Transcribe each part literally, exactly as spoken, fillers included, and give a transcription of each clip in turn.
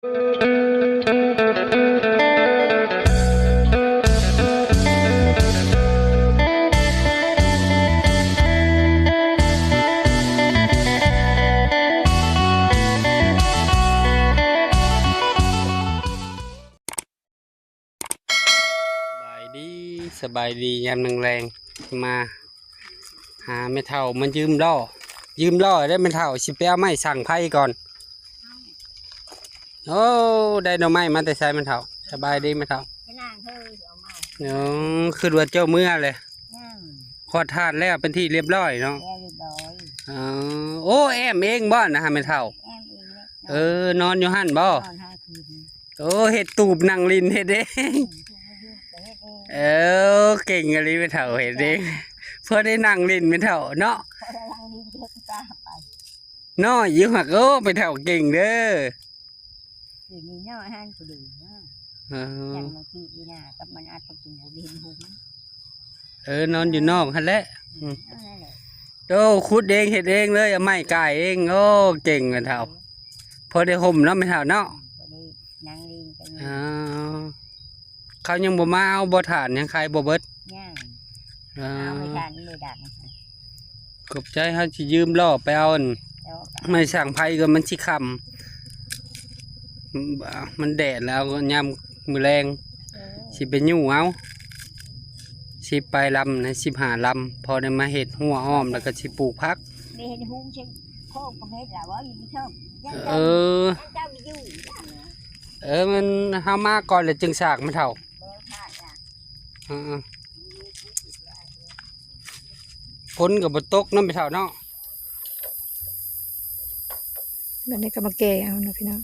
สบายดี สบายดียามแลงๆ มาหาแม่เฒ่ามายืมล้อ ยืมล้อได้แม่เฒ่า สิไปเอาไม้สั่งไฟก่อน โอ้ ได้หน่อไม้มาแต่ไสแม่เฒ่า สบายดีแม่เฒ่า ไปนั่งเฮ้ยเอามา อ๋อ คือว่าเจ้าเมือเลย อืม ขอดทานแล้วเป็นที่เรียบร้อยเนาะ แล้วเรียบร้อย อ๋อ โอ้ แอมเองบ่นะฮะแม่เฒ่า แอมเองเนี่ย เออ นอนอยู่หั่นบ่ นอนห้าคืน โอ้ เฮ็ดตูบนั่งลินเฮ็ดเอง อืม เฮ็ดเอง เออ เก่งอีหลีแม่เฒ่าเฮ็ดเอง พอได้นั่งลินแม่เฒ่าเนาะ พอได้นั่งลินเฮ็ดตาไป น้อยอยู่หัก โอ้ แม่เฒ่าเก่งเด้อ สิมีน้อยหั่นผู้เดียวนะ เออ อย่างบางทีอีหน้ากับมันอาจจะกินบ่ได้เห็นหุง เออ นอนอยู่นอกหั่นแหละ อืม นั่นแหละ โอ้ ขุดเองเฮ็ดเองเลย เอาไม้ก่ายเอง โอ้ เก่งแม่เฒ่า พอได้ห่มเนาะแม่เฒ่าเนาะ อืม พอได้นั่งลินกันอยู่ อ๋อ เขายังบ่มาเอาบ่ ถ่านยังขายบ่เบิด ยัง อ่า เอาไปทานเลยดัง ขอบใจ เฮาสิยืมล้อไปเอาอัน แล้วก็ ไม้สร้างไฟก่อน มันสิค่ำ มันแดดแล้ว ยามมื้อแลง เออ สิไปยู้เอา สิบปลายลำนะ สิบห้าลำ พอได้มาเฮ็ดฮั้วอ้อม แล้วก็สิปลูกผัก ได้เห็นหุงเช่นโคกก็เฮ็ดแล้วว่าอยู่ที่ช่อง เออ เจ้าอยู่ เออ มัน เฮามาก่อนแล้วจึงสร้างแม่เฒ่า แล้วค่ะจ้ะ เออ ฝนก็บ่ตกเนาะแม่เฒ่าเนาะ บัดนี้ก็มาแก่เอาเนาะพี่น้อง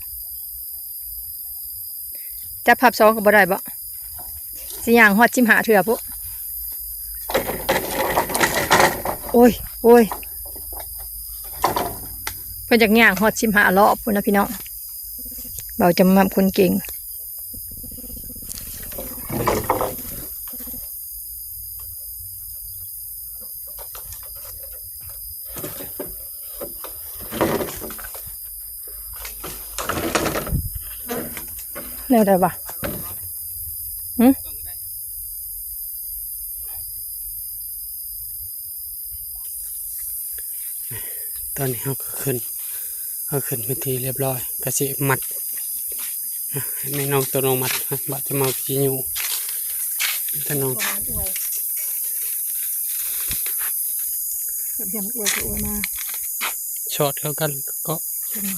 จับพับสองก็บ่ได้บ่ สิย่างฮอดสิบห้าเทื่อพุ้น โอ้ย โอ้ย เพิ่นอยากย่างฮอดสิบห้ารอบพุ้นนะพี่น้อง เบาจำม่ำคนเก่ง แนวใดวะ หึ ตอนนี้เราก็ขึ้น เราขึ้นเป็นที่เรียบร้อย ก็สิมัด อ่ะ ให้แม่น้องโตโน่มัด อ่ะ บ่าวจะมาสิยู้ โตโน่ เดี๋ยวมันอวยก็อวยมา ช็อตเข้ากันก็ อืม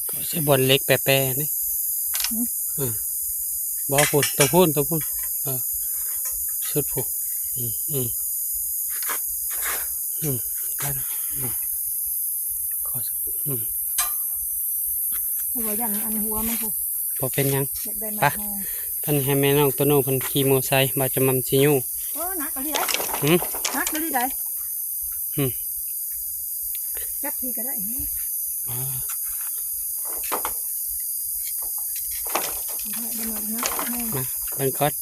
ก็ใช้บอลเล็กแปรๆนี่ อืม อืม บ่พุ้น ตัวพุ้น ตัวพุ้น เออ สุดพุ้น อืม อืม อืม ได้นะ อืม ขอสัก อืม หัวอย่างอันหัวมันพุ้น บ่เป็นหยัง อยากได้หมาก ไป แฮง เพิ่นให้แม่น้องโตโน่เพิ่นขี่มอไซค์ บ่าวจะม่ำสิยู้ โอ้ หนักกะลีใด๋ หืม หนักกะลีใด๋ อืม จับพี่ก็ได้ อ่า เอาไว้เดี๋ยวมันหนักแฮง มา เบิ่งก่อน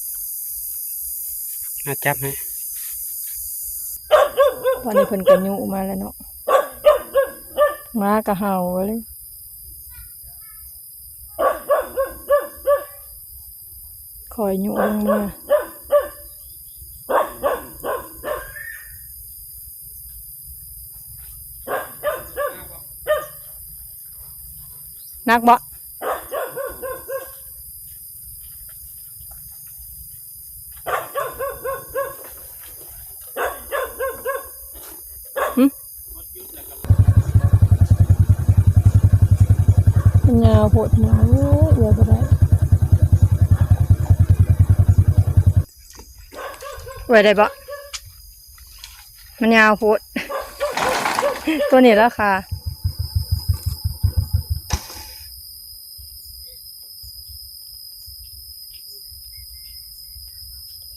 มาจับให้ ตอนนี้เพิ่นก็ยู้มาแล้วเนาะ หมาก็เห่าเลย คอยยู้ลงมา หนักบ่ หึ มันยาวโพดพี่น้อง โอ้ย เอื้อยบ่ได้ เอื้อยได้บ่ มันยาวโพด ตัวนี้ราคา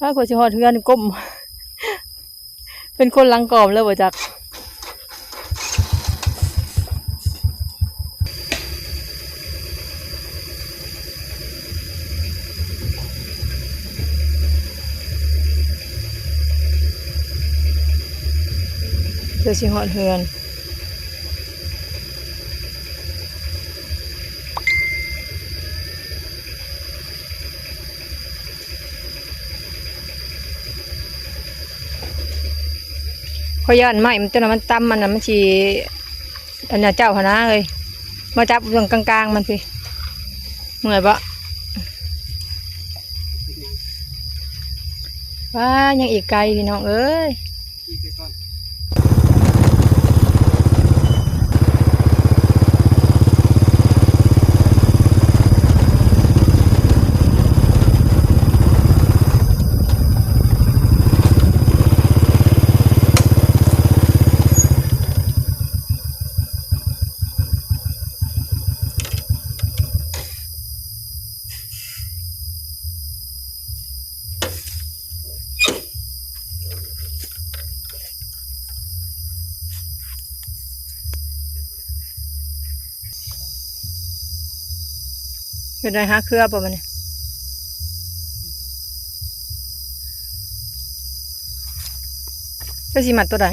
ถ้าเพิ่นสิฮอดเฮือนก้ม เป็นคนหลังกอมเลยบ่จัก เพื่อสิฮอดเฮือน ขอยย่านไม้มันตัวนั้นมันต่ำ อันนั้นมันสิ อันน่ะเจ้าหั้นนะเอ้ย มาจับเบิ่งกลางๆมันสิ เมื่อยบ่ ว้า ยังอีกไกลพี่น้องเอ้ย เฮ็ดได้หาเครือบ่บัดนี้ เจ้าสิมัดตัวใด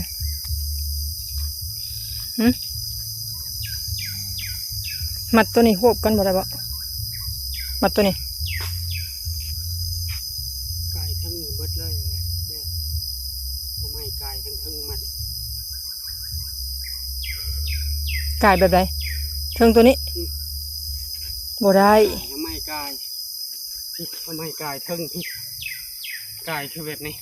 หึ มัดตัวนี้ควบกันบ่ได้บ่ มัดตัวนี้ กายเทิงเบิดเลยเด้อ เอาไม้กายเทิงๆมัด กายแบบใด เทิงตัวนี้ อืม บ่ได้ เอาไม้กาย เอาไม้กายเทิงพี่ กายคือแบบนี้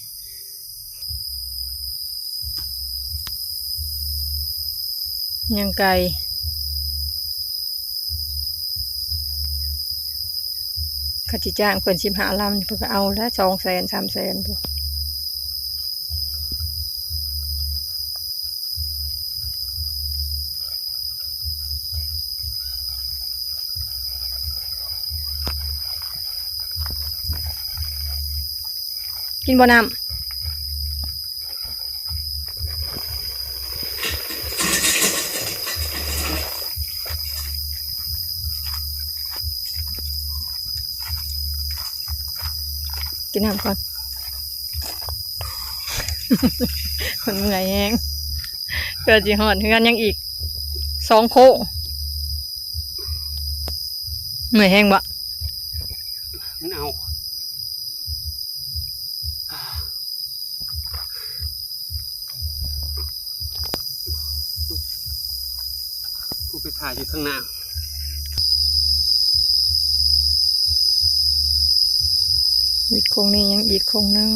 ยังไกล เขาสิจ้างเพิ่นสิบห้าลำ เพิ่นก็เอาละ สองแสน สามแสนพุ้น กินบ่น้ำ กินน้ำก่อน มันเมื่อยแฮง เพื่อสิฮอดเฮือนยังอีกสองโค้ง เมื่อยแฮงบ่ มันเอา กูไปถ่ายอยู่ข้างหน้า วิดโค้งนี้ยังอีกโค้งหนึ่ง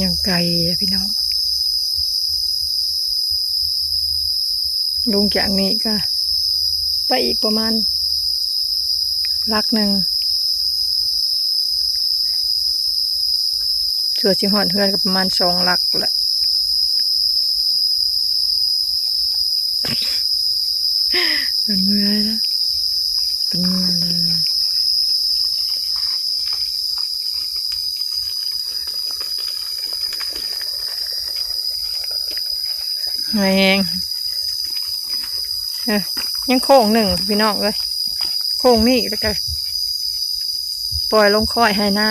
ยังไกลอะพี่น้อง ลงจากนี้ก็ไปอีกประมาณหลักหนึ่ง ส่วนสิฮอดเฮือนก็ประมาณสองหลักแหละ มันเมื่อยนะ เป็นเมื่อยเลย แฮง เอ้ย ยังโค้งหนึ่งพี่น้องเอ้ย โค้งนี้แล้วก็ปล่อยลงค่อยให้นา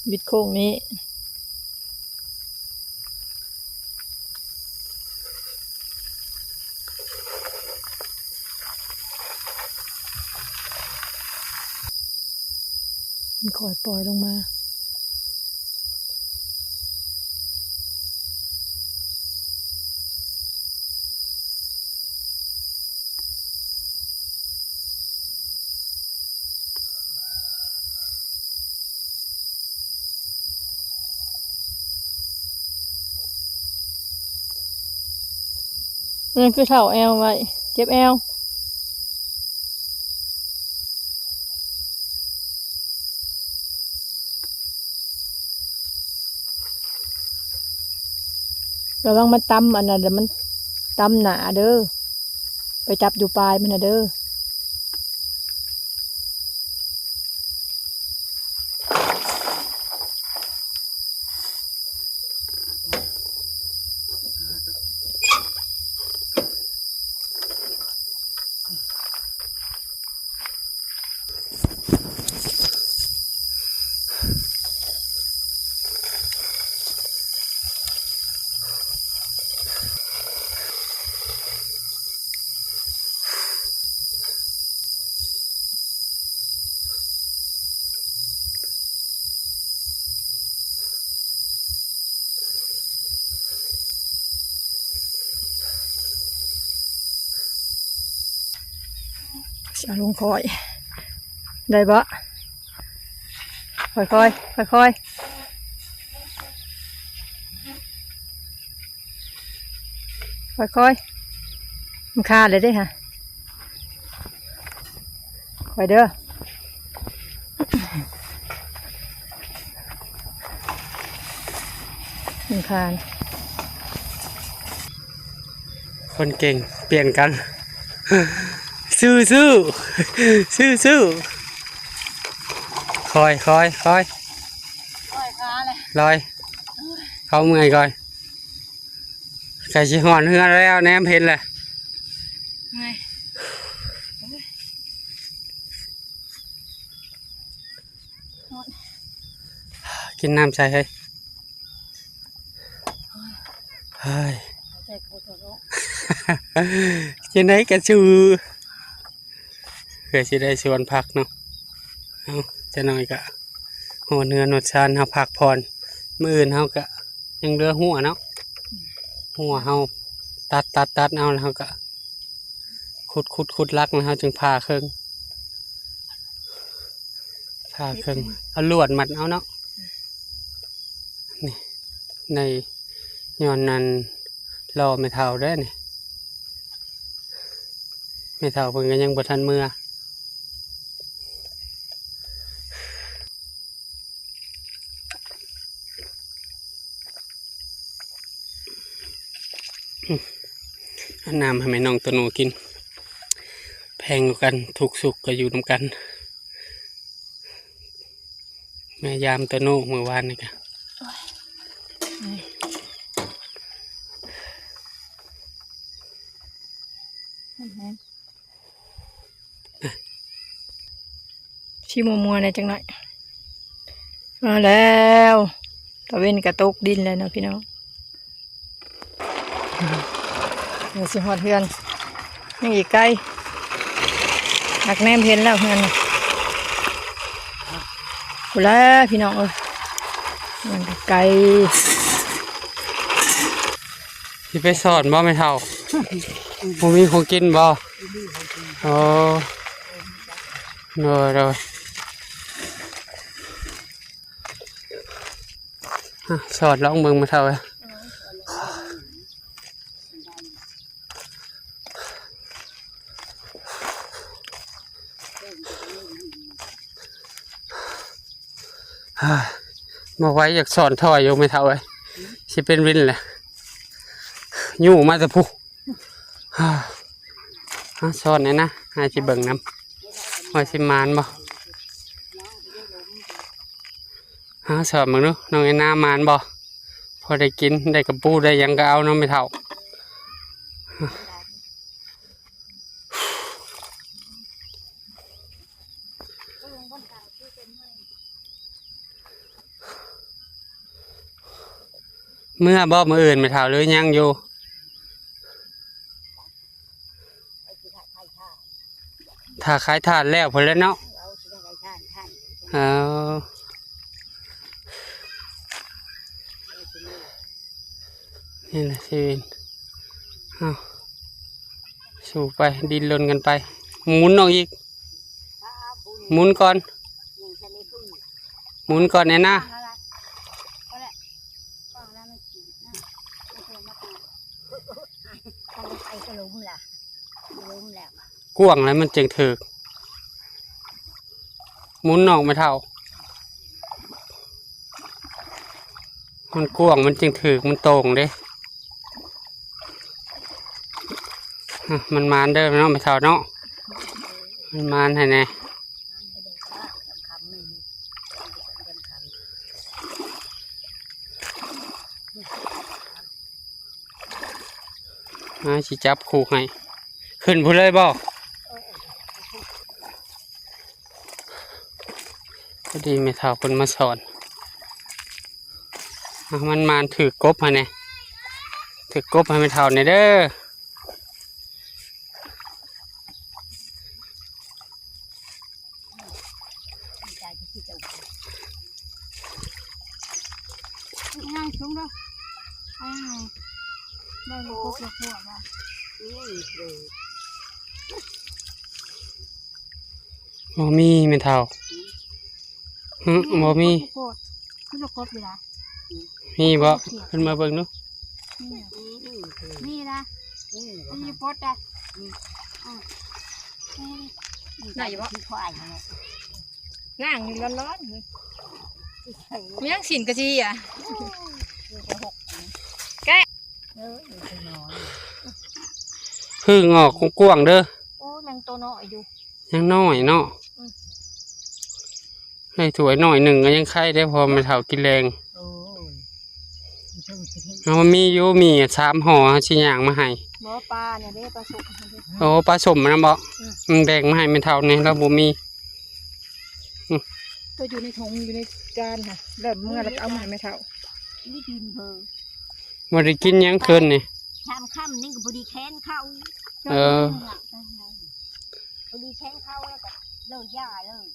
วิดโค้งนี้ มันค่อยปล่อยลงมา นี่คือเท้าแอวไว้ เจ็บแอว ระวังมันตำอันนั้น เดี๋ยวมันตำหนาเด้อ ไปจับอยู่ปลายมันนะเด้อ จะเอาลงค่อย ได้บ่ ค่อยๆ ค่อยๆ ค่อยๆ มันขาดเลยเด้ฮะ ค่อยเด้อ มันขาด คนเก่งเปลี่ยนกัน สู้สู้ สู้สู้ คอยคอยคอย ค่อยขาเลย ลอย เขาเมื่อยก่อน ใกล้สิฮอดเฮือนแล้ว แนมเห็นแหละ เมื่อย กินน้ำใส่เฮ้ย เฮ้ย ใจกูตัวโลก จังได๋กะสู้ เพื่อสิได้สวนผักเนาะ เอา จะหน่อยกะ ฮอดเฮือนฮอดซานเฮาพักผ่อน มื้ออื่นเฮากะ ยังเหลือหัวเนาะ หัวเฮา ตัดตัดตัดเอา แล้วเฮากะ ขุดขุดขุดลัก แล้วเฮาจึงผ่าเคิ่ง ผ่าเคิ่ง เอาลวดมัดเอาเนาะ นี่ ในย้อนนั้น รอแม่เฒ่าเด้อนี่ แม่เฒ่าเพิ่นก็ยังบ่ทันเมือ เอาน้ำให้แม่น้องโตโน่กิน แพงกว่ากัน ทุกข์สุขก็อยู่นำกัน แม่ยามโตโน่มื้อวานนี่กะ สิมัวๆ แหน่จักหน่อย มาแล้ว ตะเว็นกะตกดินแล้วเนาะพี่น้อง เดี๋ยวสิฮอดเฮือน ยังอีกไกล หักแนมเห็นแล้วเฮือนน่ะ พู้นแหละพี่น้องเอ้ย มันก็ไกล สิไปสอนบ่แม่เฒ่า บ่มีของกินบ่ อ๋อ โดย โดย อ่ะ สอนลองเบิ่งแม่เฒ่าเอ้ย อ่า บ่ไหวอยากสอนถอยอยู่แม่เฒ่าเอ้ย สิเป็นวินแหละ อยู่มาแต่พุ้น อ่า อ่ะ สอนแหน่นะ ให้สิเบิ่งนำ ว่าสิหมานบ่ อ่ะ สอนเบิ่งดู น้องแอนนาหมานบ่ พอได้กิน ได้กะปู ได้หยังก็เอาเนาะแม่เฒ่า เมือบ่มื้ออื่นแม่เฒ่า หรือยังอยู่ ถ้าขายถ่านแล้วพู้นแหละเนาะ เอา นี่แหละชีวิต เอา สู้ไป ดิ้นรนกันไป หมุนออกอีก หมุนก่อน หมุนก่อนแอนนา กว้างแล้วมันจึงถืก หมุนออกแม่เฒ่า มันกว้างมันจึงถืก มันโต่งเด้ อ่ะ มันหมานเด้อเนาะแม่เฒ่าเนาะ มันหมานให้แหน่ อ่า สิจับคู่ให้ ขึ้นพู้นเลยบ่ พอดีแม่เฒ่าเพิ่นมาสอน อ่ะ มันหมานถืกกบให้แหน่ ถืกกบให้แม่เฒ่าแหน่เด้อ ง่ายสูงเด้อ เอาไง ได้เลย ครบแล้ว พวกว่า อืม เลย บ่มีแม่เฒ่า หึ บ่มี คือบ่ครบอยู่นะ มีบ่ ขึ้นมาเบิ่งดู นี่นะ นี่ปดได้ ได้อยู่บ่ ควายเนี่ย นั่งร้อนๆ มีหยังสินกะสิอ่ะ แกะ เออ อยู่ข้างนอก ผึ่งออกกว้างๆเด้อ โอ้ย แมงตัวน้อยอยู่ ยังน้อยเนาะ อืม ให้ถ้วยน้อยหนึ่งก็ยังไคได้ พอแม่เฒ่ากินแรง โอ้ย เอา มันมีอยู่ มีสามห่อ เอาสิย่างมาให้ บ่ ปลาเนี่ยเด้ ปลาสุก โอ้ ปลาส้มมันบ่ อืม มันแบ่งมาให้แม่เฒ่าเนี่ย เราบ่มี อืม ก็อยู่ในถุง อยู่ในจานค่ะ แล้วเมื่อแล้วก็เอามาให้แม่เฒ่า นี่กินเพิ่น บ่ได้กินหยังคืนนี่ ชามค่ำนี่ก็พอดีแขนเขา เออ พอดีแขนเขาแล้วก็เลิกยาเลย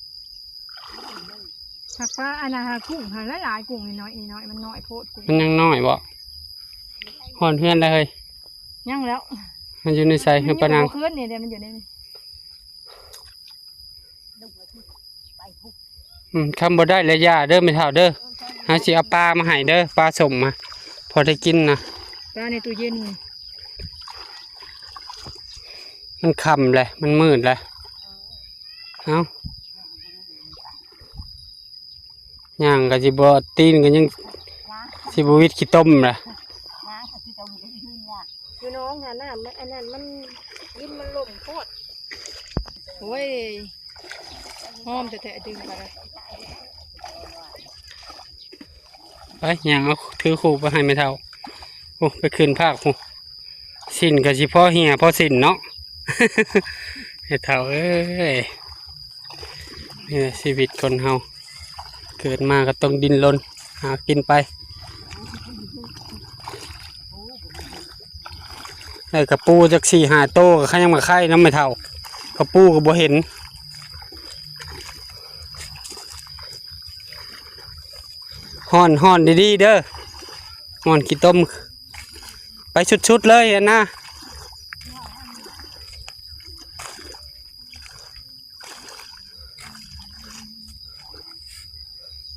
หากปลาอันนั้นหากุ้งหาหลายๆ กุ้งน้อยๆ น้อยๆ มันน้อยโพดกุ้ง มันยังน้อยบ่ ฮอดเฮือนแล้วเฮ้ย ยังแล้ว มันอยู่ในไส มันอยู่ ปะนาง บ่คืนนี่เด้ มันอยู่ในนี่ อืม คันบ่ได้แล้วอย่าเด้อแม่เฒ่าเด้อ เฮาสิเอาปลามาให้เด้อ ปลาส้มมา พอได้กินนะ ปลาในตู้เย็นนี่ มันค่ำแล้ว มันมืดแล้ว เอ้า ย่างก็สิบ่ ตีนก็ยังสิบ่วิดขี้ต้มล่ะ อยู่น้องหาน้ำมัน อันนั้นมัน ดินมันล่มโพด โอ้ย หอมแท้ๆ ดึงไปเลย ไป ย่างเอา ถือคู่ไปให้แม่เฒ่า โอ้ ไปขึ้นภาคพู้น สิ้นก็สิพอเหี่ยพอสิ้นเนาะ แม่เฒ่าเอ้ย นี่แหละชีวิตคนเฮา เกิดมาก็ต้องดิ้นรนหากินไป ได้กะปูจักสี่ห้าโตก็ยังมาไข่นำแม่เฒ่า กะปูก็บ่เห็น ฮ้อน ฮ้อนดีๆเด้อ ฮ้อนขี้ต้ม ไปสุดๆเลยอะนะ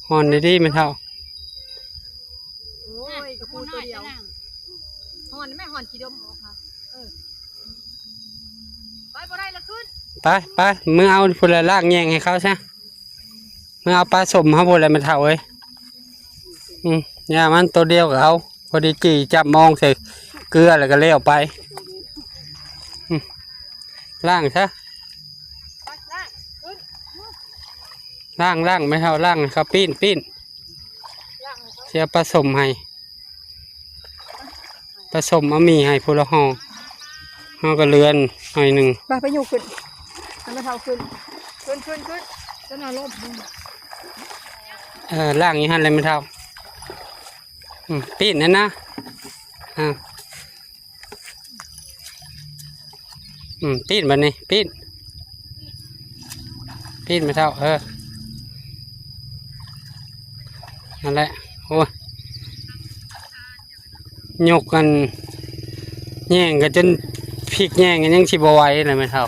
ฮ้อนดีๆแม่เฒ่า โอ้ย กะปูตัวเดียว ฮ้อนไหม ฮ้อนขี้ดมออกค่ะ เออ ไปบ่ได้ละขึ้น ไป ไป มึงเอาพุ้นละ ล้างแยงให้เขาซะ มึงเอาปลาส้มเฮาพุ้นละแม่เฒ่าเอ้ย อืม ย่ามันตัวเดียวก็เอา พอดีจี่จับมองใส่เกลือแล้วก็แล้วไป อืม ล้างซะ ล้าง ล้าง แม่เฒ่า ล้างให้เขา ปิ้น ปิ้น สิเอาปลาส้มให้ ปลาส้มเอาหมี่ให้พุ้นละห่อ เฮาก็เหลือหน่อยหนึ่ง ไป ไปยกขึ้น ให้แม่เฒ่าขึ้น ขึ้น ขึ้น ขึ้น จะนอนลบ เออ ล้างอยู่หั่นเลยแม่เฒ่า อืม ปิ้นนั่นนะ อ่า อืม ปิ้นบัดนี้ ปิ้น ปิ้นแม่เฒ่า เออ นั่นแหละ โอ้ย ยกกัน แยงกันจนพลิกแยงกันยังสิบ่ไหวเลยแม่เฒ่า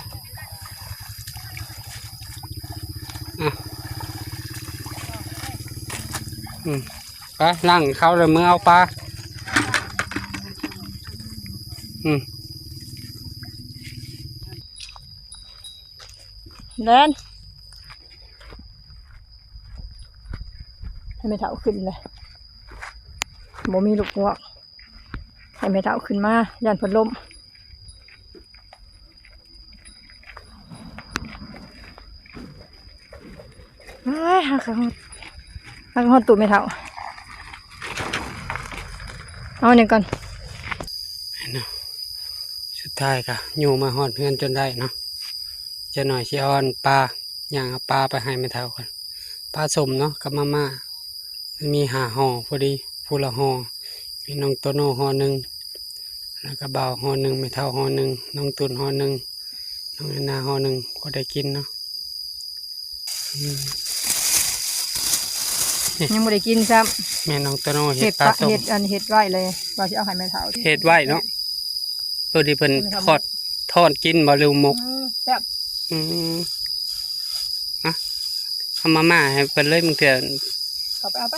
อ่ะ อืม ไป ล้างเขาเลย มือเอาปลา อืม แดน ให้แม่เฒ่าขึ้นเลย บ่มีลูกงวก ให้แม่เฒ่าขึ้นมา ย่านเพิ่นล้ม เฮ้ย หากะฮอด หากะฮอดตู้แม่เฒ่า เอาอันนี้ก่อน เนาะ สุดท้ายก็อยู่มาฮอดเฮือนจนได้เนาะ จะหน่อยสิเอาอันปลา ย่างเอาปลาไปให้แม่เฒ่าก่อน ปลาส้มเนาะ กับมาม่า มันมีห้าห่อพอดี พุ้นละห่อ มีน้องโตโน่ห่อหนึ่ง แล้วก็บ่าวห่อหนึ่ง แม่เฒ่าห่อหนึ่ง น้องตุ่นห่อหนึ่ง น้องแอนนาห่อหนึ่ง พอได้กินเนาะ อืม ยังบ่ได้กินซ้ำ แม่น้องโตโน่เฮ็ด เฮ็ดปลา ปลาส้ม เฮ็ดอัน เฮ็ดไว้เลย ว่าสิเอาให้แม่เฒ่า เฮ็ดไว้เนาะ พอดีเพิ่น แม่เฒ่า ทอด ทอดกินบ่ หรือหมก อืม แซ่บ อืม เอามาม่าให้เพิ่นเลย มึงเถื่อน เขาไปเอาไป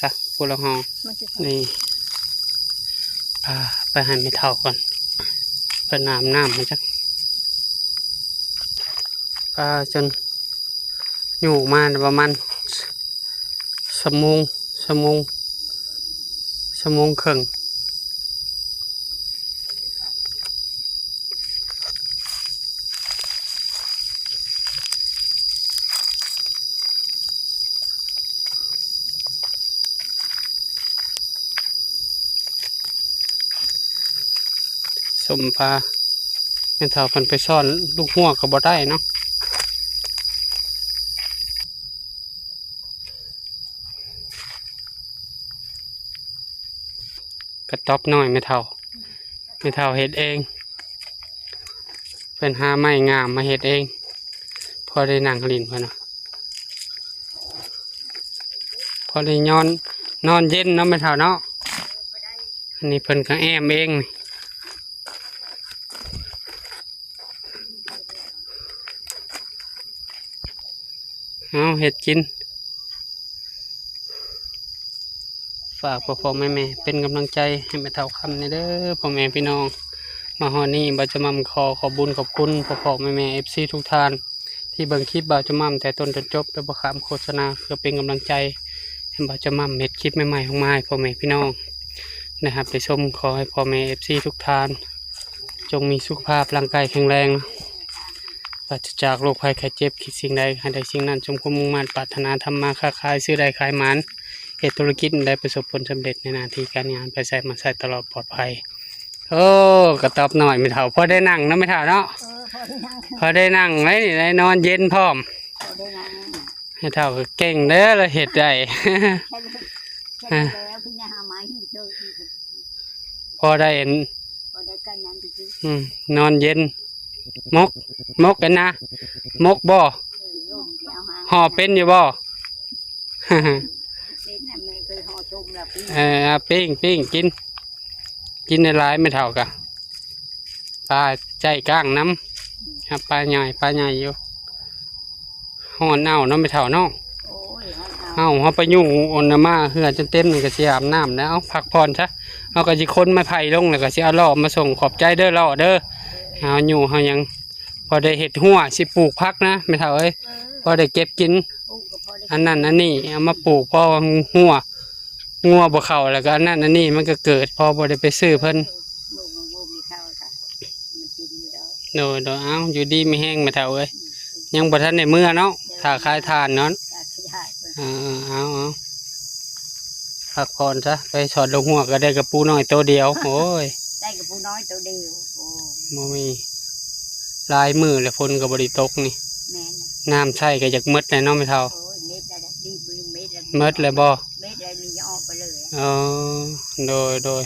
ซะ ผู้ละห่อ มันสิ นี่ อ่า ไปให้แม่เฒ่าก่อน เพิ่นอาบน้ำให้จัก อ่า จน อยู่มาประมาณ ชั่วโมง ชั่วโมง ชั่วโมงครึ่ง ส้มปลา แม่เฒ่าเพิ่นไปซ่อนลูกฮวกก็บ่ได้เนาะ กระต๊อบน้อยแม่เฒ่า แม่เฒ่าเฮ็ดเอง เพิ่นหาไม้งามมาเฮ็ดเอง พอได้นั่งหลิ้นเพิ่นว่า พอได้นอน นอนเย็นเนาะแม่เฒ่าเนาะ อันนี้เพิ่นก็แอมเองนี่ เอาเฮ็ดกิน ฝากพ่อๆแม่ๆเป็นกำลังใจให้แม่เฒ่าคำแหน่เด้อ พ่อแม่พี่น้อง มาฮอดนี้บ่าวจะม่ำขอขอบบุญขอบคุณพ่อๆแม่ๆ เอฟซี ทุกท่าน ที่เบิ่งคลิปบ่าวจะม่ำแต่ต้นจนจบ โดยบ่ข้ามโฆษณา เพื่อเป็นกำลังใจให้บ่าวจะม่ำเฮ็ดคลิปใหม่ๆออกมาให้พ่อแม่พี่น้องนะครับ ได้ชม ขอให้พ่อแม่ เอฟซี ทุกท่าน จงมีสุขภาพร่างกายแข็งแรง ปราศจากโรคภัยไข้เจ็บ คิดสิ่งใดให้ได้สิ่งนั้น สมความมุ่งมั่นปรารถนา ทำมาค้าขาย ซื้อได้ขายหมาน เฮ็ดธุรกิจได้ประสบผลสำเร็จในหน้าที่การงาน ไปไสมาไสตลอดปลอดภัย โอ้ กระต๊อบน้อยแม่เฒ่า พอได้นั่งเนาะแม่เฒ่าเนาะ เออ พอได้นั่ง พอได้นั่งไว้นี่ ได้นอนเย็นพร้อม พอได้นั่ง แม่เฒ่าก็เก่งเด้อ ละเฮ็ดได้ ใช่เลย ใช่แล้ว เพิ่นจะหาไม้หิ้วเชิญอีก พอได้อัน พอได้กันนั้นจริงๆ อืม นอนเย็น มก มกกันนะ มกบ่ เออ โยมสิเอาหา ห่อเป็นอยู่บ่ เป็นน่ะ แม่เคยห่อชมแล้ว ปิ้ง เออ เอาปิ้ง ปิ้งกิน กินหลายๆ แม่เฒ่าก็ ปลาใจก้างนำ ครับ ปลาใหญ่ ปลาใหญ่อยู่ ฮ้อนเอาเนาะแม่เฒ่าเนาะ โอ้ย ฮ้อนเอา เฮา เฮาไปอยู่อันน่ะมา เฮือจนเต็มนี่ก็สิอาบน้ำแล้ว เอาพักผ่อนซะ เอาก็สิขนไม้ไผ่ลง แล้วก็สิเอาล้อมาส่ง ขอบใจเด้อล้อเด้อ เอาอยู่ เฮายังพอได้เฮ็ดฮั้ว สิปลูกผักนะแม่เฒ่าเอ้ย เออ พอได้เก็บกิน ปลูกก็พอได้ อันนั้นอันนี้ เอามาปลูก พอฮั้ว งัวบ่เข้า แล้วก็อันนั้นอันนี้มันก็เกิด พอบ่ได้ไปซื้อเพิ่น ลูกมันบ่มีข้าวจ้ะ มันกินอยู่แล้ว โดย โดย เอ้า อยู่ดีมีแฮงแม่เฒ่าเอ้ย ยังบ่ทันได้เมือเนาะ ถ้าขายถ่านเนาะ อยากขยายเพิ่น เออ เอา เอา พักผ่อนซะ ไปสอดลงฮั้วก็ได้กระปูน้อยโตเดียว โอ้ย ได้กระปูน้อยโตเดียว โอ้ บ่มี หลายมื้อแล้วฝนก็บ่ได้ตกนี่ แม่นน่ะ น้ำใช้ก็อยากหมดแล้วเนาะแม่เฒ่า โอ้ย เม็ดแล้วนะ ดีบ่เม็ดแล้ว หมดแล้วบ่ เม็ดแล้วนี่ยังออกไปเลยอะ อ๋อ โดย โดย